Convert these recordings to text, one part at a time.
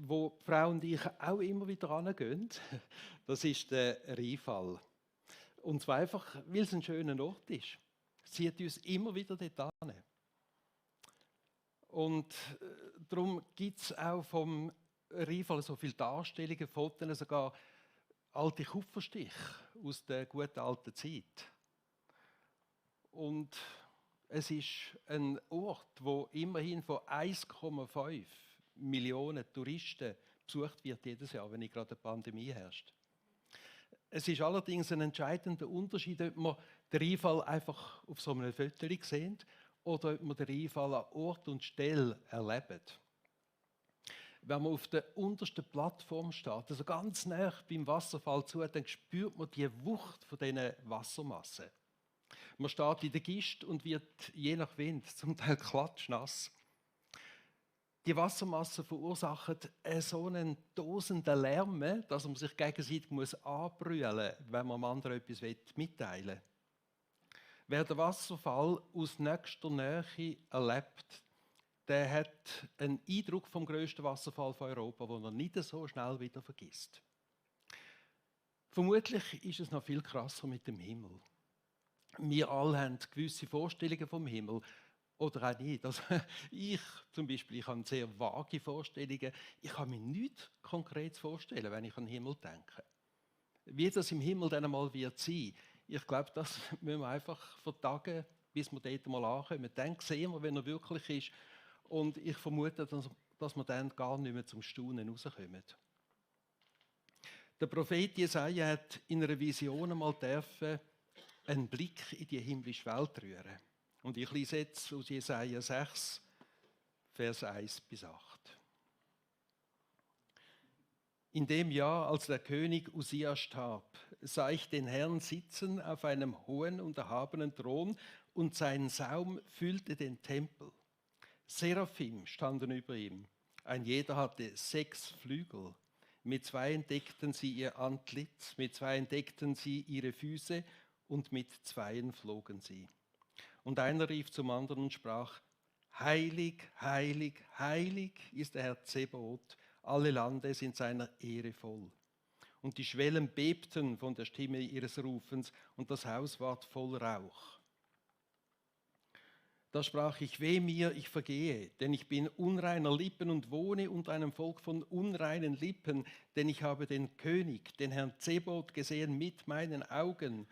wo die Frau und ich auch immer wieder hingehen, das ist der Rheinfall. Und zwar einfach, weil es ein schöner Ort ist. Es zieht uns immer wieder dort hin. Und darum gibt es auch vom Rheinfall so viele Darstellungen, Fotos, sogar alte Kupferstiche aus der guten alten Zeit. Und es ist ein Ort, wo immerhin von 1,5 Millionen Touristen besucht wird jedes Jahr, wenn nicht gerade eine Pandemie herrscht. Es ist allerdings ein entscheidender Unterschied, ob man den Rheinfall einfach auf so einem Foto sehen oder ob man den Rheinfall an Ort und Stelle erlebt. Wenn man auf der untersten Plattform steht, also ganz nah beim Wasserfall zu, dann spürt man die Wucht von diesen Wassermassen. Man steht in der Gischt und wird je nach Wind zum Teil klatschnass. Die Wassermassen verursachen so einen tosenden Lärm, dass man sich gegenseitig anbrüllen muss, wenn man dem anderen etwas mitteilen will. Wer den Wasserfall aus nächster Nähe erlebt, der hat einen Eindruck vom grössten Wasserfall von Europa, den er nicht so schnell wieder vergisst. Vermutlich ist es noch viel krasser mit dem Himmel. Wir alle haben gewisse Vorstellungen vom Himmel. Oder auch nicht. Also ich zum Beispiel, ich habe sehr vage Vorstellungen. Ich kann mir nichts Konkretes vorstellen, wenn ich an den Himmel denke. Wie das im Himmel dann einmal wird sein, ich glaube, das müssen wir einfach vertagen, bis wir dort mal ankommen. Dann sehen wir, wenn er wirklich ist. Und ich vermute, dass wir dann gar nicht mehr zum Staunen rauskommen. Der Prophet Jesaja hat in einer Vision einmal einen Blick in die himmlische Welt rühren. Und ich lese jetzt aus Jesaja 6, Vers 1 bis 8. In dem Jahr, als der König Usia starb, sah ich den Herrn sitzen auf einem hohen und erhabenen Thron und sein Saum füllte den Tempel. Seraphim standen über ihm. Ein jeder hatte 6 Flügel. Mit 2 deckten sie ihr Antlitz, mit 2 deckten sie ihre Füße und mit 2 flogen sie. Und einer rief zum anderen und sprach: Heilig, heilig, heilig ist der Herr Zebaoth, alle Lande sind seiner Ehre voll. Und die Schwellen bebten von der Stimme ihres Rufens, und das Haus ward voll Rauch. Da sprach ich: Weh mir, ich vergehe, denn ich bin unreiner Lippen und wohne unter einem Volk von unreinen Lippen, denn ich habe den König, den Herrn Zebaoth, gesehen mit meinen Augen.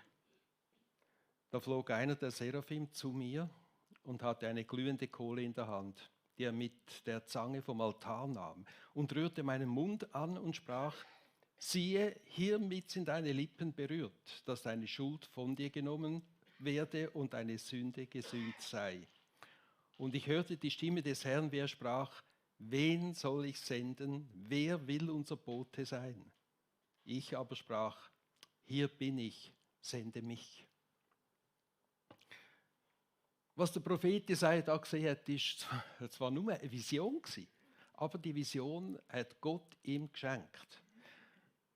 Da flog einer der Seraphim zu mir und hatte eine glühende Kohle in der Hand, die er mit der Zange vom Altar nahm, und rührte meinen Mund an und sprach: Siehe, hiermit sind deine Lippen berührt, dass deine Schuld von dir genommen werde und deine Sünde gesühnt sei. Und ich hörte die Stimme des Herrn, wie er sprach: Wen soll ich senden? Wer will unser Bote sein? Ich aber sprach: Hier bin ich, sende mich. Was der Prophet Jesaja da gesehen hat, ist zwar nur eine Vision gewesen, aber die Vision hat Gott ihm geschenkt.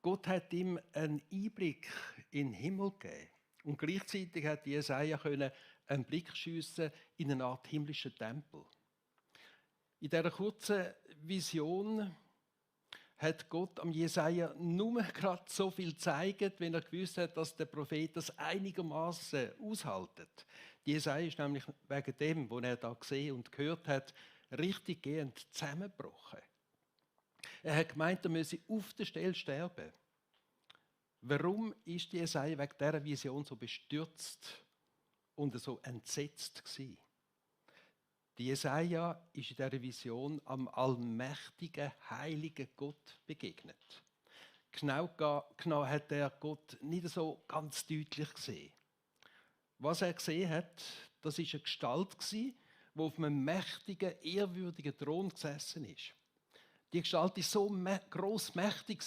Gott hat ihm einen Einblick in den Himmel gegeben. Und gleichzeitig hat Jesaja einen Blick schiessen in eine Art himmlischen Tempel. In dieser kurzen Vision hat Gott am Jesaja nur gerade so viel gezeigt, wenn er gewusst hat, dass der Prophet das einigermaßen aushaltet. Die Jesaja ist nämlich wegen dem, was er da gesehen und gehört hat, richtig gehend zusammengebrochen. Er hat gemeint, er müsse auf der Stelle sterben. Warum ist die Jesaja wegen dieser Vision so bestürzt und so entsetzt gewesen? Die Jesaja ist in dieser Vision am allmächtigen, heiligen Gott begegnet. Genau hat er Gott nicht so ganz deutlich gesehen. Was er gesehen hat, das ist eine Gestalt, die auf einem mächtigen, ehrwürdigen Thron gesessen ist. Die Gestalt war so grossmächtig,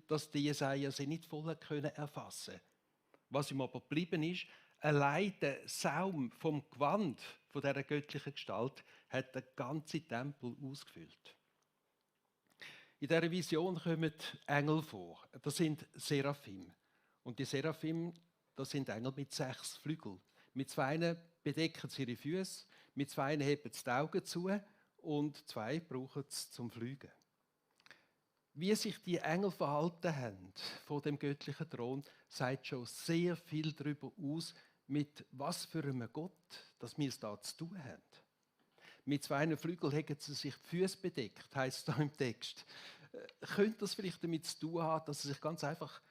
dass die Jesaja sie nicht voll erfassen konnte. Was ihm aber geblieben ist: allein der Saum vom Gewand von dieser göttlichen Gestalt hat den ganzen Tempel ausgefüllt. In dieser Vision kommen Engel vor. Das sind Seraphim. Und die Seraphim, das sind Engel mit 6 Flügeln. Mit 2 bedecken sie ihre Füße, mit 2 heben sie die Augen zu und 2 brauchen sie zum Fliegen. Wie sich die Engel verhalten haben vor dem göttlichen Thron, sagt schon sehr viel darüber aus, mit was für einem Gott dass wir es da zu tun haben. Mit 2 Flügeln haben sie sich die Füße bedeckt, heisst es da im Text. Könnte das vielleicht damit zu tun haben, dass sie sich ganz einfach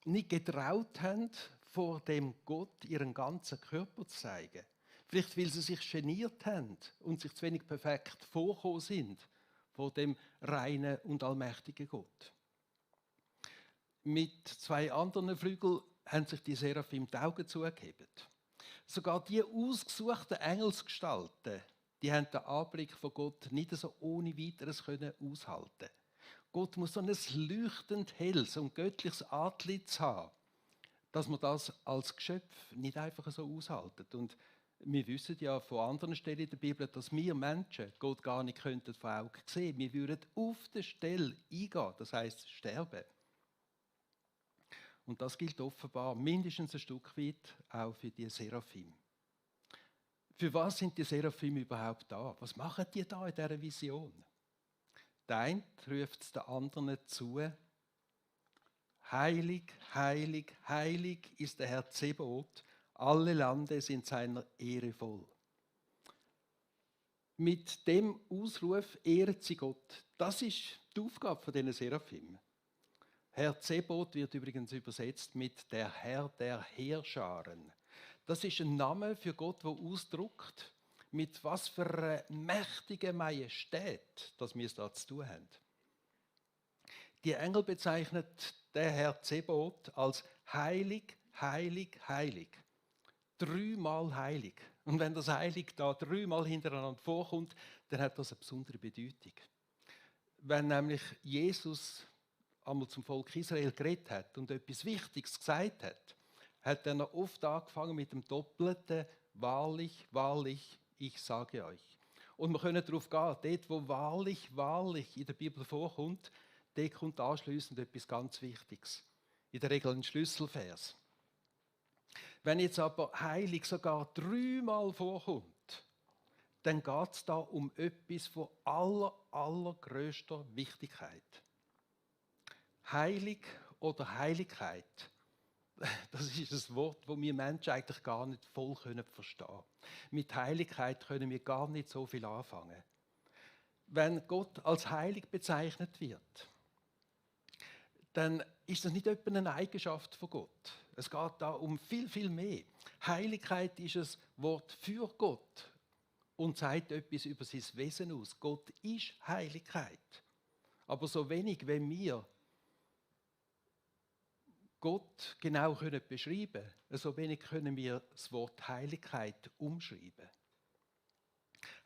nicht getraut haben, vor dem Gott ihren ganzen Körper zu zeigen? Vielleicht, weil sie sich geniert haben und sich zu wenig perfekt vorgekommen sind vor dem reinen und allmächtigen Gott. Mit 2 anderen Flügeln haben sich die Seraphim die Augen zugehebt. Sogar die ausgesuchten Engelsgestalten, die haben den Anblick von Gott nicht so ohne weiteres aushalten. Gott muss so ein leuchtend helles und göttliches Antlitz haben, dass man das als Geschöpf nicht einfach so aushalten. Und wir wissen ja von anderen Stellen in der Bibel, dass wir Menschen Gott gar nicht von Augen sehen. Wir würden auf der Stelle eingehen, das heisst sterben. Und das gilt offenbar mindestens ein Stück weit auch für die Seraphim. Für was sind die Seraphim überhaupt da? Was machen die da in dieser Vision? Der eine ruft es den anderen zu: Heilig, heilig, heilig ist der Herr Zebaoth, alle Lande sind seiner Ehre voll. Mit dem Ausruf ehren sie Gott. Das ist die Aufgabe von diesen Seraphim. Herr Zebaoth wird übrigens übersetzt mit der Herr der Heerscharen. Das ist ein Name für Gott, der ausdrückt, mit was für einer mächtigen Majestät dass wir es da zu tun haben. Die Engel bezeichnen den Herr Zebaoth als heilig, heilig, heilig. 3-mal heilig. Und wenn das Heilig da 3-mal hintereinander vorkommt, dann hat das eine besondere Bedeutung. Wenn nämlich Jesus einmal zum Volk Israel geredet hat und etwas Wichtiges gesagt hat er oft angefangen mit dem doppelten «Wahrlich, wahrlich, ich sage euch». Und wir können darauf gehen, dort wo «Wahrlich, wahrlich» in der Bibel vorkommt, dort kommt anschliessend etwas ganz Wichtiges. In der Regel ein Schlüsselvers. Wenn jetzt aber heilig sogar 3-mal vorkommt, dann geht es da um etwas von allergrößter Wichtigkeit. Heilig oder Heiligkeit, das ist ein Wort, das wir Menschen eigentlich gar nicht voll verstehen können. Mit Heiligkeit können wir gar nicht so viel anfangen. Wenn Gott als heilig bezeichnet wird, dann ist das nicht etwa eine Eigenschaft von Gott. Es geht da um viel, viel mehr. Heiligkeit ist ein Wort für Gott und sagt etwas über sein Wesen aus. Gott ist Heiligkeit. Aber so wenig, wenn wir Gott genau beschreiben können, so wenig können wir das Wort Heiligkeit umschreiben.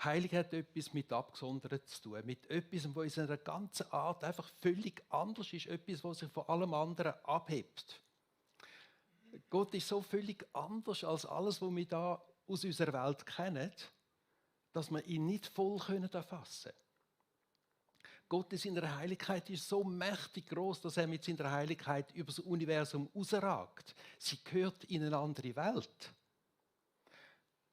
Heilig hat etwas mit Abgesondert zu tun, mit etwas, was in seiner ganzen Art einfach völlig anders ist, etwas, was sich von allem anderen abhebt. Gott ist so völlig anders als alles, was wir da aus unserer Welt kennen, dass wir ihn nicht voll erfassen können. Gott in seiner Heiligkeit ist so mächtig groß, dass er mit seiner Heiligkeit über das Universum rausragt. Sie gehört in eine andere Welt.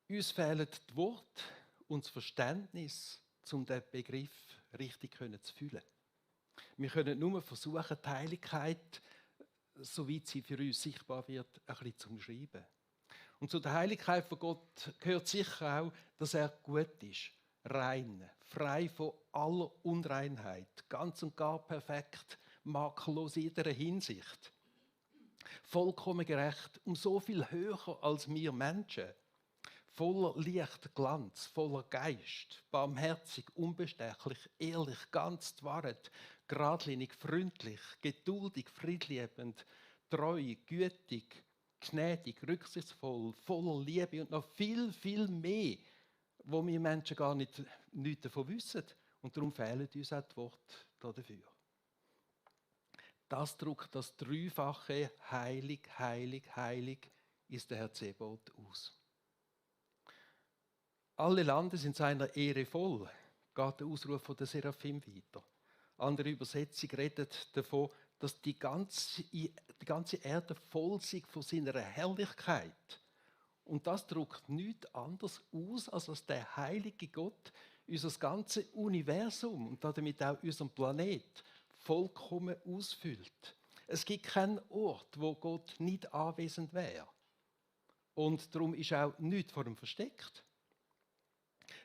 Uns fehlen die Worte und das Verständnis, um den Begriff richtig zu fühlen. Wir können nur versuchen, die Heiligkeit, soweit sie für uns sichtbar wird, ein bisschen zu umschreiben. Und zu der Heiligkeit von Gott gehört sicher auch, dass er gut ist, rein, frei von aller Unreinheit, ganz und gar perfekt, makellos in jeder Hinsicht. Vollkommen gerecht, um so viel höher als wir Menschen. Voller Licht, Glanz, voller Geist, barmherzig, unbestechlich, ehrlich, ganz die Wahrheit, geradlinig, freundlich, geduldig, friedliebend, treu, gütig, gnädig, rücksichtsvoll, voller Liebe und noch viel, viel mehr, wo wir Menschen gar nichts davon wissen. Und darum fehlen uns auch die Worte dafür. Das drückt das dreifache Heilig, heilig, heilig ist der Herr Zebaoth aus. Alle Lande sind seiner Ehre voll, geht der Ausruf von der Seraphim weiter. Andere Übersetzung redet davon, dass die ganze Erde voll ist von seiner Herrlichkeit. Und das drückt nichts anderes aus, als dass der heilige Gott unser ganzes Universum und damit auch unseren Planet vollkommen ausfüllt. Es gibt keinen Ort, wo Gott nicht anwesend wäre. Und darum ist auch nichts vor ihm versteckt.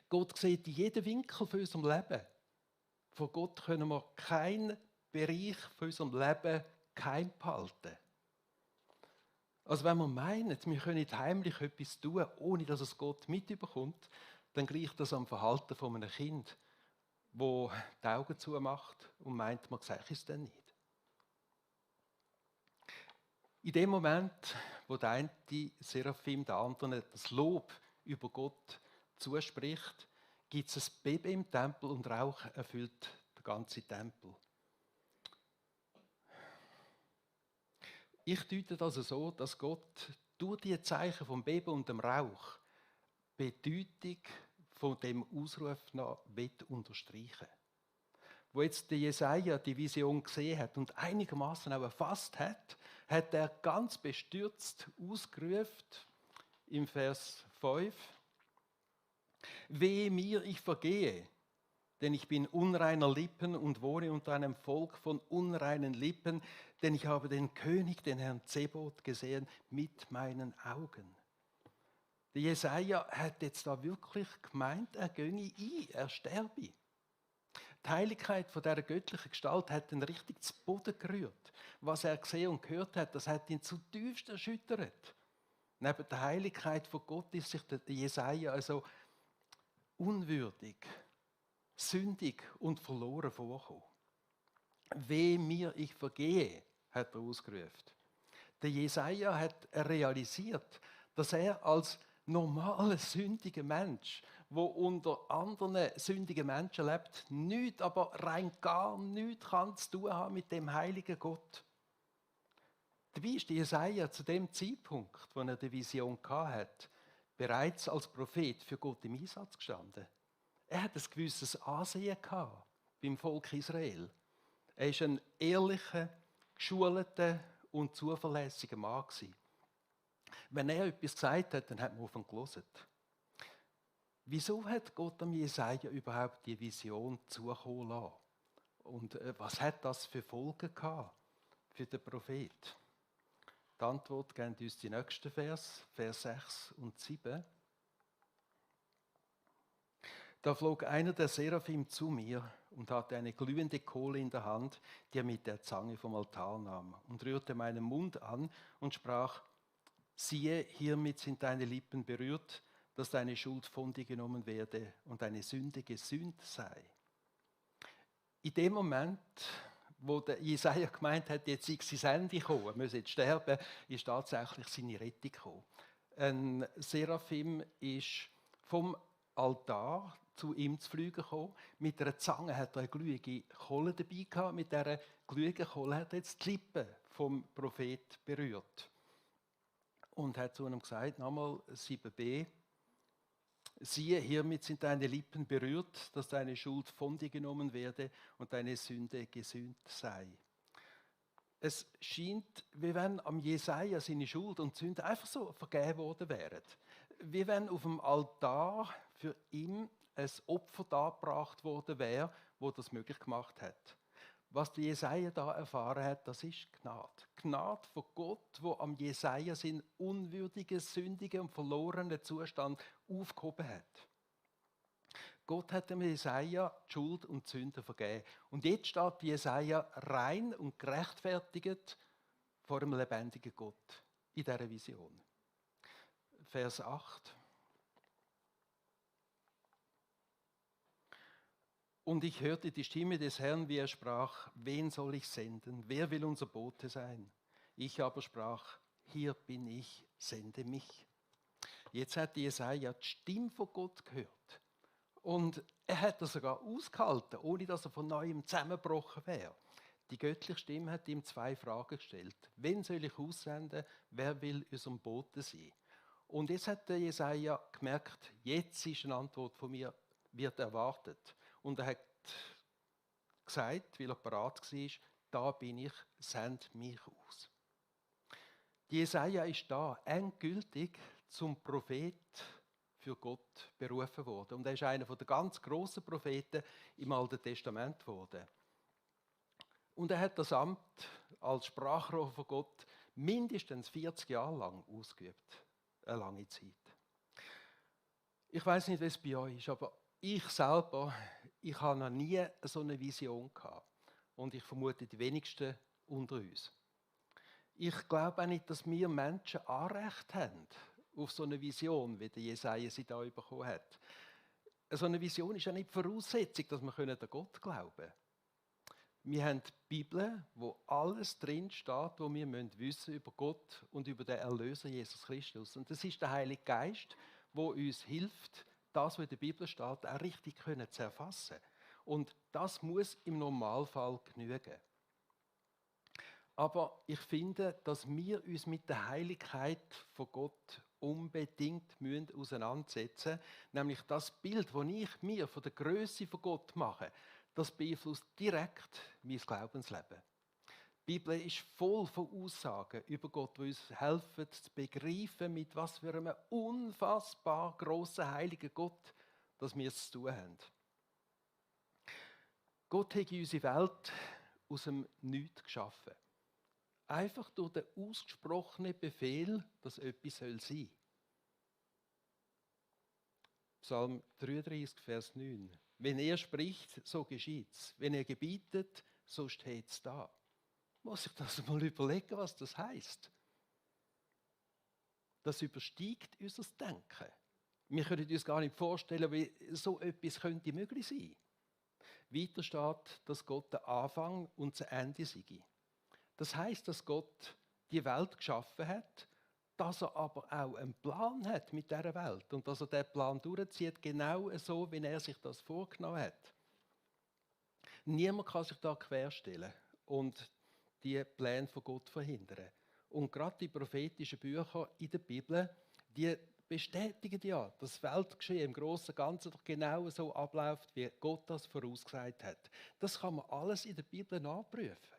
Gott sieht jeden Winkel von unserem Leben. Von Gott können wir keinen Bereich von unserem Leben geheim behalten. Also wenn wir meinen, wir können heimlich etwas tun, ohne dass es Gott mitbekommt, dann gleicht das am Verhalten von einem Kind, das die Augen zumacht und meint, man sehe es dann nicht. In dem Moment, wo der eine Seraphim der anderen das Lob über Gott zuspricht, gibt es ein Beben im Tempel und Rauch erfüllt den ganzen Tempel. Ich deute das so, dass Gott durch die Zeichen vom Beben und dem Rauch die Bedeutung von dem Ausruf noch unterstreichen. Wo jetzt der Jesaja die Vision gesehen hat und einigermaßen auch erfasst hat, hat er ganz bestürzt ausgerufen im Vers 5: Wehe mir, ich vergehe, denn ich bin unreiner Lippen und wohne unter einem Volk von unreinen Lippen, denn ich habe den König, den Herrn Zebot, gesehen mit meinen Augen. Der Jesaja hat jetzt da wirklich gemeint, er gehe ein, er sterbe. Die Heiligkeit von dieser göttlichen Gestalt hat ihn richtig zu Boden gerührt. Was er gesehen und gehört hat, das hat ihn zutiefst erschüttert. Neben der Heiligkeit von Gott ist sich der Jesaja also unwürdig, sündig und verloren vorkommen. Wehe mir, ich vergehe, hat er ausgerufen. Der Jesaja hat realisiert, dass er als normaler, sündiger Mensch, der unter anderen sündigen Menschen lebt, nichts, aber rein gar nichts kann zu tun haben mit dem heiligen Gott. Dabei ist Jesaja zu dem Zeitpunkt, wo er die Vision hatte, bereits als Prophet für Gott im Einsatz gestanden. Er hat ein gewisses Ansehen gehabt beim Volk Israel. Er war ein ehrlicher, geschulter und zuverlässiger Mann. Wenn er etwas gesagt hat, dann hat man auf ihn gehört. Wieso hat Gott am Jesaja überhaupt die Vision zukommen lassen? Und was hat das für Folgen gehabt für den Prophet? Die Antwort geben uns die nächsten Vers 6 und 7. Da flog einer der Seraphim zu mir und hatte eine glühende Kohle in der Hand, die er mit der Zange vom Altar nahm, und rührte meinen Mund an und sprach: Siehe, hiermit sind deine Lippen berührt, dass deine Schuld von dir genommen werde und deine Sünde gesühnt sei. In dem Moment, wo der Jesaja gemeint hat, jetzt sei sein Ende gekommen, er müsse jetzt sterben, ist tatsächlich seine Rettung gekommen. Ein Seraphim ist vom Altar zu ihm zu fliegen gekommen. Mit einer Zange hat er eine glühende Kohle dabei gehabt. Mit dieser glühenden Kohle hat er jetzt die Lippen vom Prophet berührt. Und hat zu ihm gesagt, nochmal 7b, siehe, hiermit sind deine Lippen berührt, dass deine Schuld von dir genommen werde und deine Sünde gesühnt sei. Es scheint, wie wenn am Jesaja seine Schuld und Sünde einfach so vergeben worden wären. Wie wenn auf dem Altar für ihn ein Opfer dargebracht worden wäre, wo das möglich gemacht hat. Was der Jesaja da erfahren hat, das ist Gnade. Gnade von Gott, wo am Jesaja seinen unwürdigen, sündigen und verlorenen Zustand aufgehoben hat. Gott hat dem Jesaja die Schuld und die Sünde vergeben. Und jetzt steht Jesaja rein und gerechtfertigt vor dem lebendigen Gott in dieser Vision. Vers 8. Und ich hörte die Stimme des Herrn, wie er sprach: Wen soll ich senden? Wer will unser Bote sein? Ich aber sprach: Hier bin ich, sende mich. Jetzt hat Jesaja die Stimme von Gott gehört. Und er hat das sogar ausgehalten, ohne dass er von neuem zusammengebrochen wäre. Die göttliche Stimme hat ihm 2 Fragen gestellt. Wen soll ich aussenden? Wer will unserem Bote sein? Und jetzt hat der Jesaja gemerkt, jetzt ist eine Antwort von mir, wird erwartet. Und er hat gesagt, weil er bereit war, da bin ich, send mich aus. Jesaja ist da endgültig zum Prophet für Gott berufen worden. Und er ist einer der ganz grossen Propheten im Alten Testament geworden. Und er hat das Amt als Sprachrohr von Gott mindestens 40 Jahre lang ausgeübt. Eine lange Zeit. Ich weiß nicht, wie es bei euch ist, aber ich selber, ich habe noch nie so eine Vision gehabt. Und ich vermute die wenigsten unter uns. Ich glaube auch nicht, dass wir Menschen Anrecht haben auf so eine Vision, wie der Jesaja sie da bekommen hat. So eine Vision ist ja nicht die Voraussetzung, dass wir an Gott glauben können. Wir haben die Bibel, wo alles drin steht, was wir wissen über Gott und über den Erlöser Jesus Christus. Und das ist der Heilige Geist, der uns hilft, das, was in der Bibel steht, auch richtig zu erfassen. Und das muss im Normalfall genügen. Aber ich finde, dass wir uns mit der Heiligkeit von Gott unbedingt auseinandersetzen müssen. Nämlich das Bild, das ich mir von der Größe von Gott mache, das beeinflusst direkt mein Glaubensleben. Die Bibel ist voll von Aussagen über Gott, die uns helfen zu begreifen, mit was für einem unfassbar grossen, heiligen Gott dass wir es zu tun haben. Gott hat unsere Welt aus dem Nichts geschaffen. Einfach durch den ausgesprochenen Befehl, dass etwas sein soll. Psalm 33, Vers 9. Wenn er spricht, so geschieht's. Wenn er gebietet, so steht's da. Muss ich das mal überlegen, was das heißt? Das übersteigt unser Denken. Wir können uns gar nicht vorstellen, wie so etwas könnte möglich sein. Weiter steht, dass Gott der Anfang und das Ende sei. Das heißt, dass Gott die Welt geschaffen hat, dass er aber auch einen Plan hat mit dieser Welt und dass er diesen Plan durchzieht, genau so, wie er sich das vorgenommen hat. Niemand kann sich da querstellen und die Pläne von Gott verhindern. Und gerade die prophetischen Bücher in der Bibel, die bestätigen ja, dass das Weltgeschehen im Großen und Ganzen doch genau so abläuft, wie Gott das vorausgesagt hat. Das kann man alles in der Bibel nachprüfen.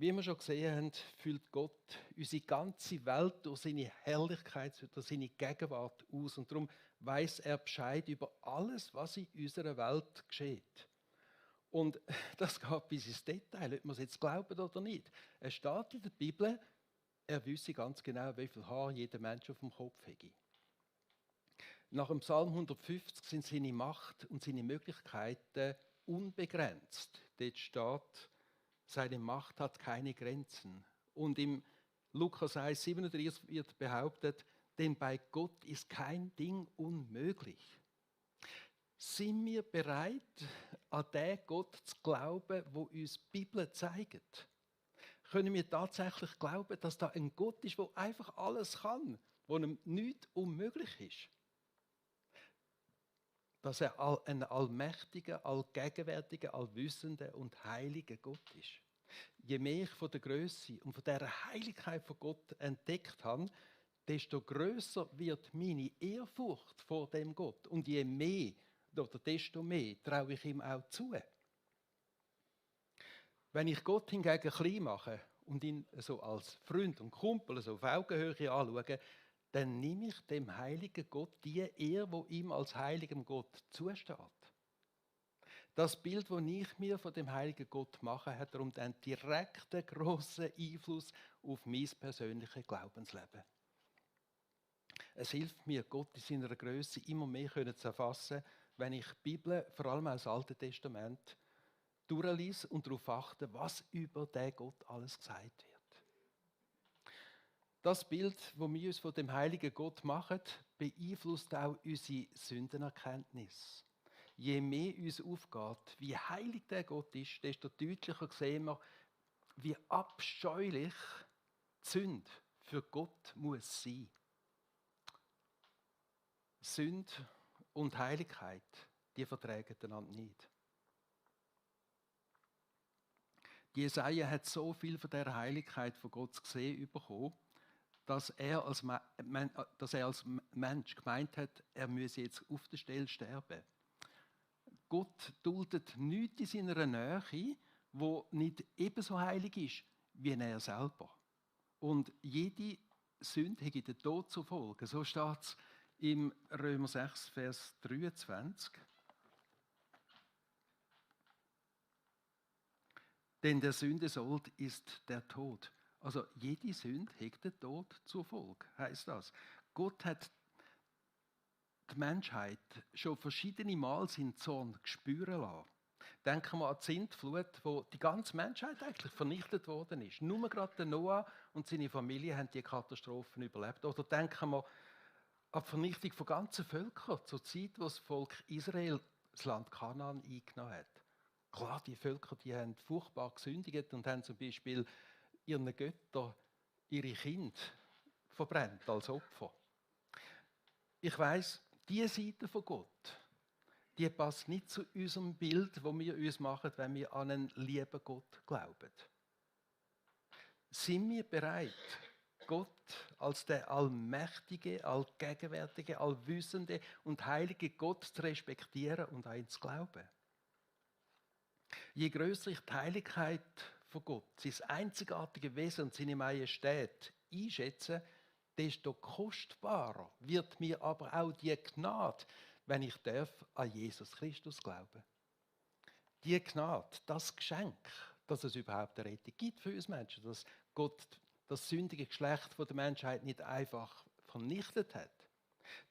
Wie wir schon gesehen haben, füllt Gott unsere ganze Welt durch seine Herrlichkeit, durch seine Gegenwart aus. Und darum weiss er Bescheid über alles, was in unserer Welt geschieht. Und das geht bis ins Detail, ob man es jetzt glauben oder nicht. Es steht in der Bibel, er wisse ganz genau, wie viel Haar jeder Mensch auf dem Kopf hätte. Nach dem Psalm 150 sind seine Macht und seine Möglichkeiten unbegrenzt. Dort steht, seine Macht hat keine Grenzen. Und im Lukas 1,37 wird behauptet, denn bei Gott ist kein Ding unmöglich. Sind wir bereit, an den Gott zu glauben, wo uns die Bibel zeigt? Können wir tatsächlich glauben, dass da ein Gott ist, der einfach alles kann, wo ihm nichts unmöglich ist? Dass er ein allmächtiger, allgegenwärtiger, allwissender und heiliger Gott ist. Je mehr ich von der Größe und von der Heiligkeit von Gott entdeckt habe, desto größer wird meine Ehrfurcht vor dem Gott. Und je mehr oder desto mehr traue ich ihm auch zu. Wenn ich Gott hingegen klein mache und ihn so als Freund und Kumpel so auf Augenhöhe anschaue, dann nehme ich dem heiligen Gott die Ehre, die ihm als heiligem Gott zusteht. Das Bild, das ich mir von dem heiligen Gott mache, hat darum einen direkten, grossen Einfluss auf mein persönliches Glaubensleben. Es hilft mir, Gott in seiner Größe immer mehr zu erfassen, wenn ich die Bibel, vor allem auch das Alte Testament, durchlese und darauf achte, was über den Gott alles gesagt wird. Das Bild, das wir uns von dem heiligen Gott machen, beeinflusst auch unsere Sündenerkenntnis. Je mehr uns aufgeht, wie heilig der Gott ist, desto deutlicher sehen wir, wie abscheulich die Sünde für Gott muss sein. Sünde und Heiligkeit, die vertragen einander nicht. Jesaja hat so viel von der Heiligkeit von Gott gesehen bekommen, dass er als Mensch gemeint hat, er müsse jetzt auf der Stelle sterben. Gott duldet nichts in seiner Nähe, wo nicht ebenso heilig ist wie er selber. Und jede Sünde hat den Tod zur Folge. So steht es im Römer 6, Vers 23. Denn der Sünde Sold ist der Tod. Also jede Sünde hat den Tod zur Folge, heißt das. Gott hat die Menschheit schon verschiedene Mal seinen Zorn spüren lassen. Denken wir an die Sintflut, wo die ganze Menschheit eigentlich vernichtet worden ist. Nur gerade der Noah und seine Familie haben die Katastrophen überlebt. Oder denken wir an die Vernichtung von ganzen Völkern zur Zeit, wo das Volk Israel das Land Kanaan eingenommen hat. Klar, die Völker, die haben furchtbar gesündigt und haben zum Beispiel ihren Göttern ihre Kinder verbrennt als Opfer. Ich weiss, diese Seite von Gott, die passt nicht zu unserem Bild, das wir uns machen, wenn wir an einen lieben Gott glauben. Sind wir bereit, Gott als der allmächtige, allgegenwärtige, allwissende und heilige Gott zu respektieren und an ihn zu glauben? Je grösser ich die Heiligkeit von Gott, sein einzigartige Wesen und seine Majestät einschätze, desto kostbarer wird mir aber auch die Gnade, wenn ich an Jesus Christus glauben. Die Gnade, das Geschenk, dass es überhaupt eine Rettung gibt für uns Menschen, dass Gott das sündige Geschlecht der Menschheit nicht einfach vernichtet hat,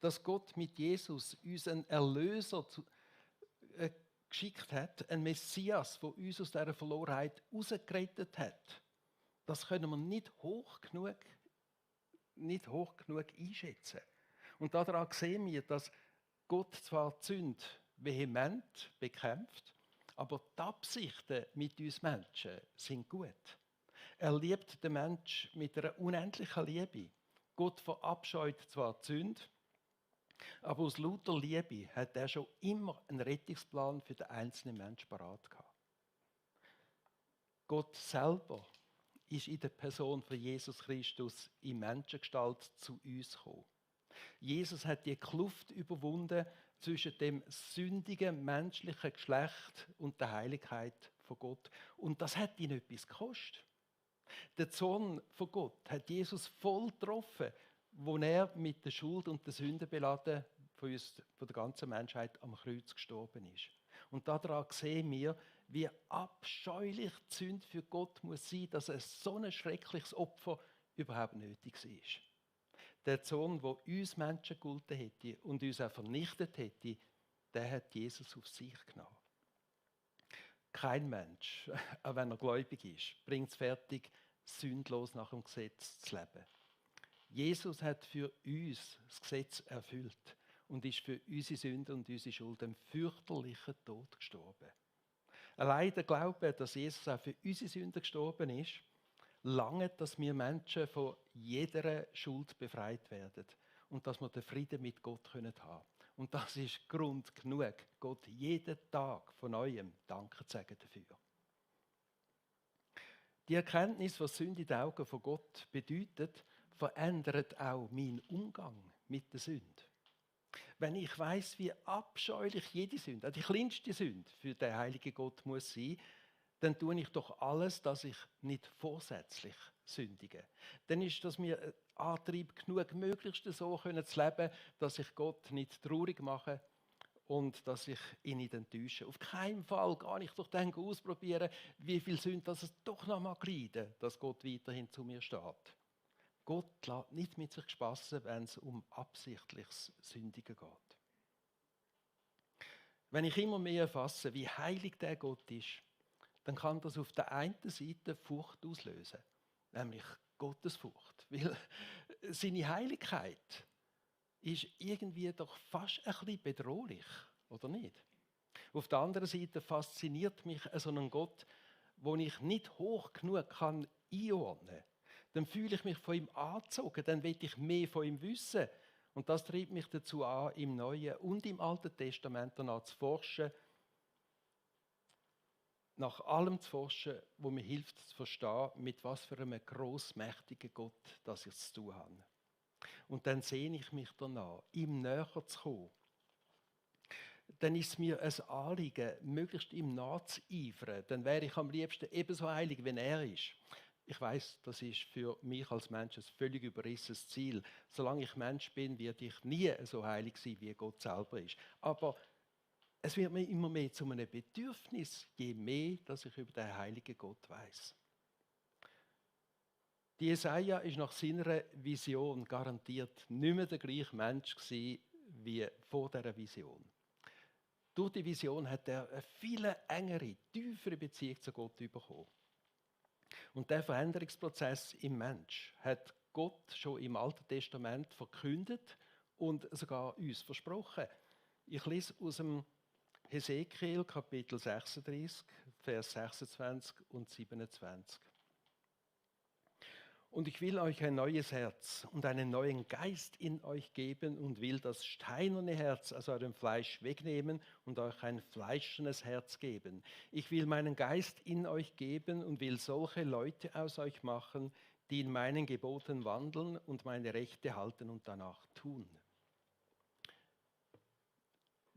dass Gott mit Jesus uns einen Erlöser geschickt hat, einen Messias, der uns aus dieser Verlorenheit herausgerettet hat. Das können wir nicht hoch genug einschätzen. Und daran sehen wir, dass Gott zwar die Sünde vehement bekämpft, aber die Absichten mit uns Menschen sind gut. Er liebt den Menschen mit einer unendlichen Liebe. Gott verabscheut zwar die Sünde, aber aus lauter Liebe hat er schon immer einen Rettungsplan für den einzelnen Menschen parat gehabt. Gott selber ist in der Person von Jesus Christus in Menschengestalt zu uns gekommen. Jesus hat die Kluft überwunden zwischen dem sündigen menschlichen Geschlecht und der Heiligkeit von Gott. Und das hat ihn etwas gekostet. Der Zorn von Gott hat Jesus voll getroffen, wo er mit der Schuld und der Sünde beladen von der ganzen Menschheit am Kreuz gestorben ist. Und daran sehen wir, wie abscheulich die Sünde für Gott muss sein, dass so ein schreckliches Opfer überhaupt nötig ist. Der Zorn, der uns Menschen gegolten hätte und uns auch vernichtet hätte, der hat Jesus auf sich genommen. Kein Mensch, auch wenn er gläubig ist, bringt es fertig, sündlos nach dem Gesetz zu leben. Jesus hat für uns das Gesetz erfüllt und ist für unsere Sünde und unsere Schuld einen fürchterlichen Tod gestorben. Allein der Glaube, dass Jesus auch für unsere Sünden gestorben ist, lange, dass wir Menschen von jeder Schuld befreit werden und dass wir den Frieden mit Gott haben können. Und das ist Grund genug, Gott jeden Tag von neuem Danke zu sagen dafür. Die Erkenntnis, was Sünde in den Augen von Gott bedeutet, verändert auch meinen Umgang mit der Sünde. Wenn ich weiß, wie abscheulich jede Sünde, auch die kleinste Sünde für den heiligen Gott muss sein, dann tue ich doch alles, dass ich nicht vorsätzlich sündige. Dann ist das mir ein Antrieb genug, möglichst so zu leben, dass ich Gott nicht traurig mache und dass ich ihn nicht enttäusche. Auf keinen Fall gar nicht durch den ausprobieren, wie viel Sünde dass es doch noch mal leiden, dass Gott weiterhin zu mir steht. Gott lässt nicht mit sich spassen, wenn es um absichtliches Sündigen geht. Wenn ich immer mehr erfasse, wie heilig der Gott ist, dann kann das auf der einen Seite Furcht auslösen, nämlich Gottesfurcht. Weil seine Heiligkeit ist irgendwie doch fast ein bisschen bedrohlich, oder nicht? Auf der anderen Seite fasziniert mich so ein Gott, den ich nicht hoch genug einordnen kann. Dann fühle ich mich von ihm angezogen, dann will ich mehr von ihm wissen. Und das treibt mich dazu an, im Neuen und im Alten Testament danach zu forschen, nach allem zu forschen, wo mir hilft zu verstehen, mit was für einem grossmächtigen Gott das ich zu tun habe. Und dann sehne ich mich danach, ihm näher zu kommen. Dann ist es mir ein Anliegen, möglichst ihm nachzueifern. Dann wäre ich am liebsten ebenso heilig, wie er ist. Ich weiß, das ist für mich als Mensch ein völlig überrissenes Ziel. Solange ich Mensch bin, werde ich nie so heilig sein, wie Gott selber ist. Aber Es wird mir immer mehr zu einem Bedürfnis, je mehr, dass ich über den heiligen Gott weiß. Die Jesaja ist nach seiner Vision garantiert nicht mehr der gleiche Mensch gewesen wie vor dieser Vision. Durch die Vision hat er eine viel engere, tiefere Beziehung zu Gott bekommen. Und der Veränderungsprozess im Mensch hat Gott schon im Alten Testament verkündet und sogar uns versprochen. Ich lese aus dem Hesekiel Kapitel 36, Vers 26 und 27. Und ich will euch ein neues Herz und einen neuen Geist in euch geben und will das steinerne Herz aus eurem Fleisch wegnehmen und euch ein fleischernes Herz geben. Ich will meinen Geist in euch geben und will solche Leute aus euch machen, die in meinen Geboten wandeln und meine Rechte halten und danach tun.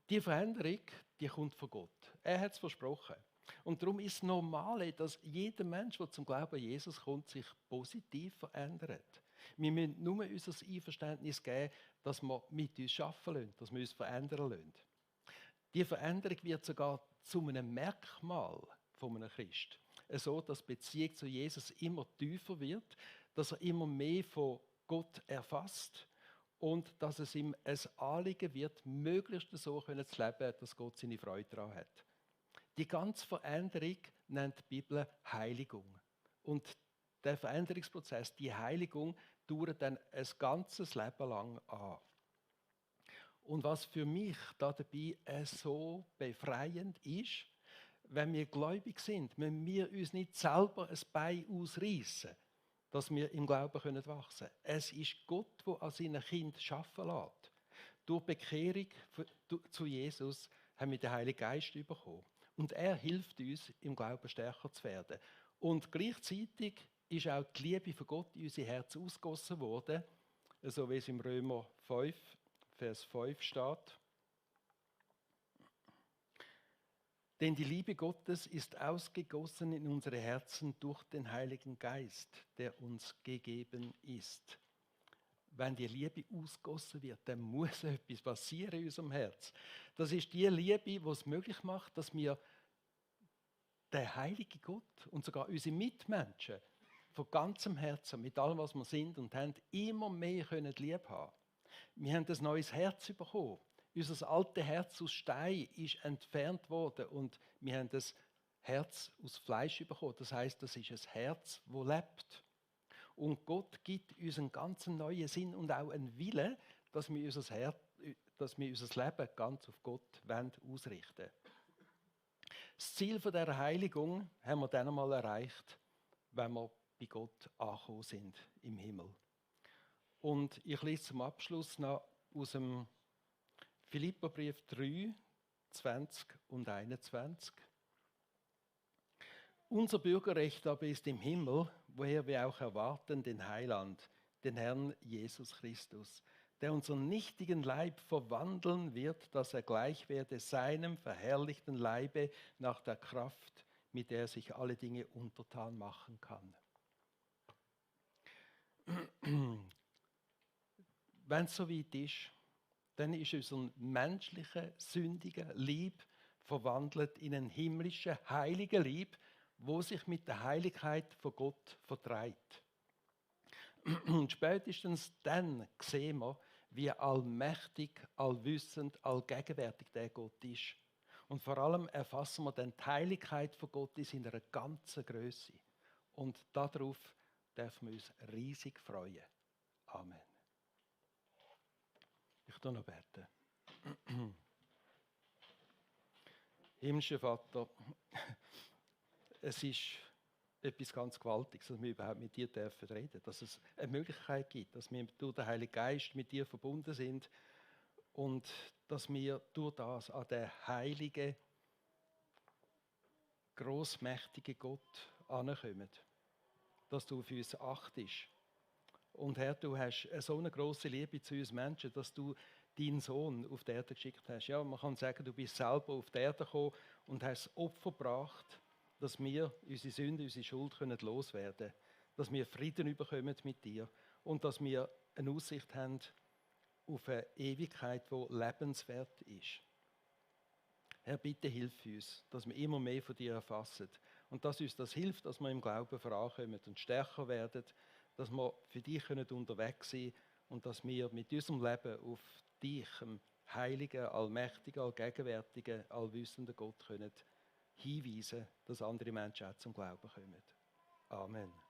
Die Veränderung, die kommt von Gott. Er hat es versprochen. Und darum ist es normal, dass jeder Mensch, der zum Glauben an Jesus kommt, sich positiv verändert. Wir müssen nur unser Einverständnis geben, dass wir mit uns arbeiten lassen, dass wir uns verändern lassen. Die Veränderung wird sogar zu einem Merkmal von einem Christ. So, dass die Beziehung zu Jesus immer tiefer wird, dass er immer mehr von Gott erfasst und dass es ihm ein Anliegen wird, möglichst so zu leben, dass Gott seine Freude daran hat. Die ganze Veränderung nennt die Bibel Heiligung. Und der Veränderungsprozess, die Heiligung, dauert dann ein ganzes Leben lang an. Und was für mich da dabei so befreiend ist, wenn wir gläubig sind, wenn wir uns nicht selber ein Bein ausreißen, dass wir im Glauben wachsen können. Es ist Gott, der an seinen Kindern arbeiten lässt. Durch die Bekehrung zu Jesus haben wir den Heiligen Geist bekommen. Und er hilft uns, im Glauben stärker zu werden. Und gleichzeitig ist auch die Liebe von Gott in unser Herz ausgegossen worden, so wie es im Römer 5, Vers 5 steht. Denn die Liebe Gottes ist ausgegossen in unsere Herzen durch den Heiligen Geist, der uns gegeben ist. Wenn die Liebe ausgossen wird, dann muss etwas passieren in unserem Herz. Das ist die Liebe, die es möglich macht, dass wir den heiligen Gott und sogar unsere Mitmenschen von ganzem Herzen, mit allem, was wir sind und haben, immer mehr lieb haben. Wir haben ein neues Herz bekommen. Unser altes Herz aus Stein ist entfernt worden und wir haben das Herz aus Fleisch bekommen. Das heißt, das ist ein Herz, das lebt. Und Gott gibt uns einen ganz neuen Sinn und auch einen Willen, dass wir unser Leben ganz auf Gott ausrichten wollen. Das Ziel dieser Heiligung haben wir dann einmal erreicht, wenn wir bei Gott angekommen sind im Himmel. Und ich lese zum Abschluss noch aus dem Philipperbrief 3, 20 und 21. Unser Bürgerrecht aber ist im Himmel, woher wir auch erwarten den Heiland, den Herrn Jesus Christus, der unseren nichtigen Leib verwandeln wird, dass er gleich werde seinem verherrlichten Leibe nach der Kraft, mit der er sich alle Dinge untertan machen kann. Wenn es so weit ist, dann ist unser menschlicher, sündiger Leib verwandelt in einen himmlischen, heiligen Leib, wo sich mit der Heiligkeit von Gott vertreibt. Und spätestens dann sehen wir, wie allmächtig, allwissend, allgegenwärtig der Gott ist. Und vor allem erfassen wir dann die Heiligkeit von Gott in seiner ganzen Größe. Und darauf dürfen wir uns riesig freuen. Amen. Ich tue noch beten. Himmlischer Vater, es ist etwas ganz Gewaltiges, dass wir überhaupt mit dir reden dürfen, dass es eine Möglichkeit gibt, dass wir durch den Heiligen Geist mit dir verbunden sind und dass wir durch das an den heiligen, grossmächtigen Gott ankommen, dass du auf uns achtest. Und Herr, du hast so eine grosse Liebe zu uns Menschen, dass du deinen Sohn auf die Erde geschickt hast. Ja, man kann sagen, du bist selber auf die Erde gekommen und hast das Opfer gebracht, dass wir unsere Sünde, unsere Schuld loswerden können. Dass wir Frieden bekommen mit dir und dass wir eine Aussicht haben auf eine Ewigkeit, die lebenswert ist. Herr, bitte hilf uns, dass wir immer mehr von dir erfassen. Und dass uns das hilft, dass wir im Glauben vorankommen und stärker werden, dass wir für dich unterwegs sein können und dass wir mit unserem Leben auf dich, dem heiligen, allmächtigen, allgegenwärtigen, allwissenden Gott können hinweisen, dass andere Menschen auch zum Glauben kommen. Amen.